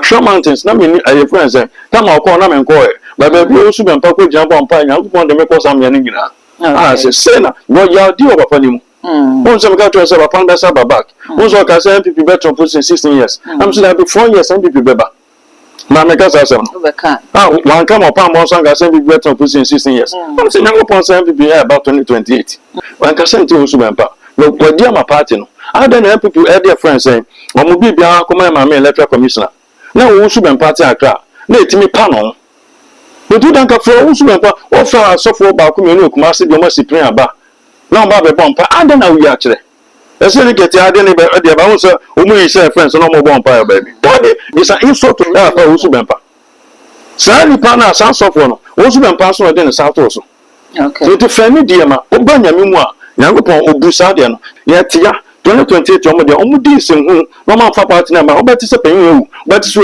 Hwɛ mountains na menni ɛyɛ frɛ sɛ tama ɔkɔɔ na menkɔɛ ba baabi a Owusu Bɛmpa kɔ gyina bɔ mpaeɛ. Nyankopɔn de me kɔ saa mmea no nyinaa a sɛ sei na wɔyɛ adi wɔ papa no mu. Wohu sɛ meka kyerɛ sɛ papa no bɛsa ba back. Wohu sɛ ɔka sɛ NPP bɛtena position 16 years am sɛ dabi, 4 years NPP bɛba. Maa meka saa asɛm no a wanka ma ɔpam bɔ nso anka sɛ NPP bɛtena position 16 years am sɛ Nyankopɔn sɛ NPP ɛba 2028. Wanka sɛ nti Owusu Bɛmpa na wadi ama party no adɛn na NPP ɛde ɛfrɛ sɛ ɔmo biribiara kɔma maame electoral commissioner na Owusu Bɛmpa te Akra na ɛtumi pa no nti danka frɛ Owusu Bɛmpa, wɔfrɛ asɔfoɔ baako mmienu Kumase deɛ ɔmo asi pere aba na ɔmo abɛbɔ mpa. Adɛn na woyi akyerɛ ɛsɛ ne kɛtɛ ade ne bɛ ɛdeɛ ba ho sɛ ɔmo yi sɛ friends na ɔmo bɔ mpa yɛ baabi dabi bisa insult to ɛfa Owusu Bɛmpa. Saa nipa no a saa asɔfoɔ no, Owusu Bɛmpa so na ɔde ne sa ato so. Nti fɛn ne deɛ ma ɔba Nyame mu a Nyankopɔn obu saa deɛ no yɛte ya. 2028 ɔmo deɛ ɔmo di nsɛmhu na ɔmo amfa party no ama ɔbɛte sɛ panyin ewu ɔbɛte sɛ